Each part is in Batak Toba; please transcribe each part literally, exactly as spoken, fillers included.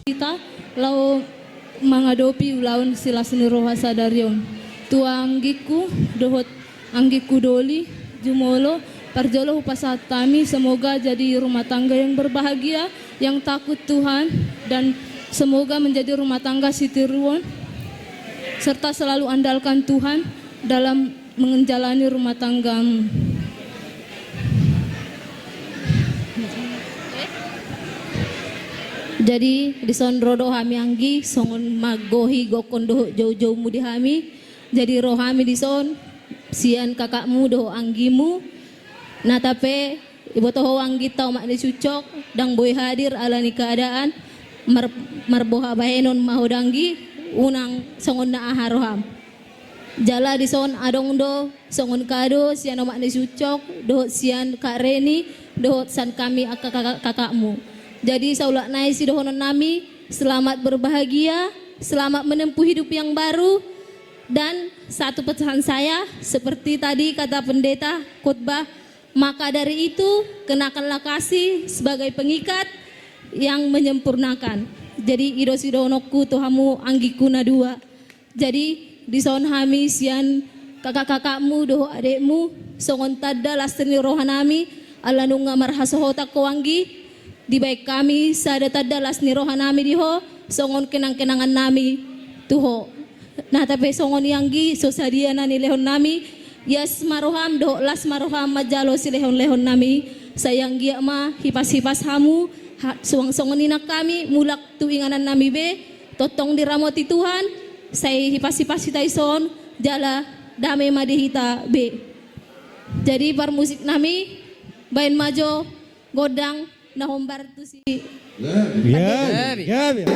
hita laho mangadopi ulaon silas ni roha sadari on. Tu anggingku dohot anggingku Doli jumolo, parjolo hupasahat hami, semoga jadi rumah tangga yang berbahagia, yang takut Tuhan, dan semoga menjadi rumah tangga sitiruon serta selalu andalkan Tuhan dalam menjalani rumah tanggamu. Jadi dison ro do hami anggi, songon manggohi gokhon dohot joujoumu di hami. Jadi ro hami dison sian kakakmu dohot anggimu. Nata pe iboto ho angginta omak ni sucok, ndang boi hadir ala ni keadaan, mar-, marboha bahenon ma ho danggi, unang songon na aha roham. Jala dison adong do songon kado sian omak ni sucok dohot sian Kak Reni dohot sian hami angka kakak-, kakakmu. Jadi saulak nai sidohonon nami, selamat berbahagia, selamat menempuh hidup yang baru. Dan satu pesan saya, seperti tadi kata pendeta khotbah, maka dari itu, kenakanlah kasih sebagai pengikat yang menyempurnakan. Jadi i do sidohononku tu hamu anggingku na dua. Jadi dison hami sian kakak-kakakmu dohot adekmu, songon tanda las ni roha nami, ala nunga marhasohotan ho anggi, dibaen hami sada tanda las ni roha nami di ho, songon kenang-kenangan nami tu ho. Nata pe songon i anggi, so sadia na nilehon nami, ias ma roham dohot las ma roham manjalo silehon-lehon nami, sai anggiat ma hipas-hipas hamu, ha-, suang songon i nang hami, mulak tu inganan nami be, tongtong diramoti Tuhan, sai hipas-hipas hita dison, jala dame ma di hita be. Jadi parmusik nami, baen ma jo gondang na hombar tusi. Gabe, gabe.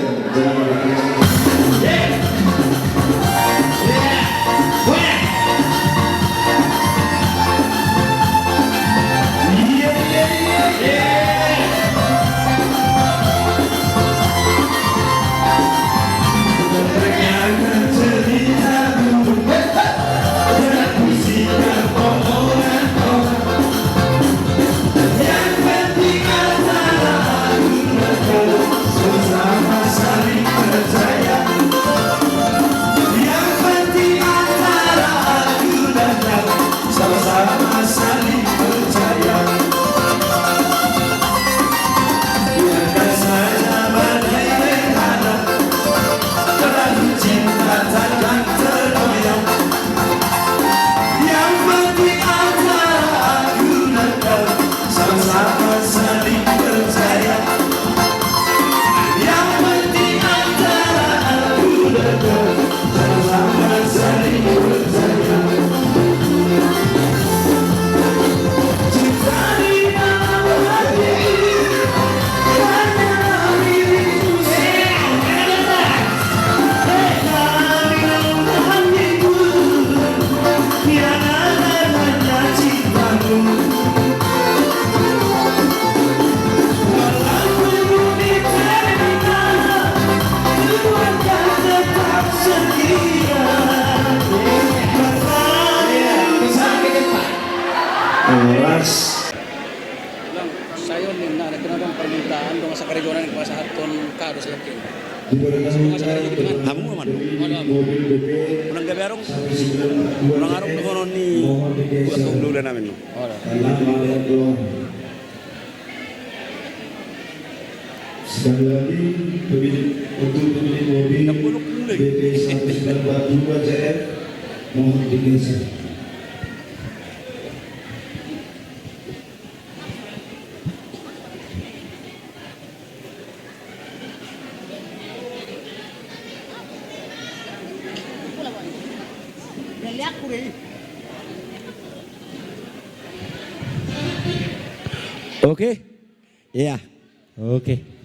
Horas. Sai on ninna, na kena adong permintaan, adong sakarejo na pasahathon kado sajakin. Hamu ma. Unang gabe adong, unang adong dohonon ni buat pemulung nami. Sekali lagi, pemilik, untuk pemilik mobil B P satu sembilan empat dua C F, mohon digeser. Oke. Iya. Oke.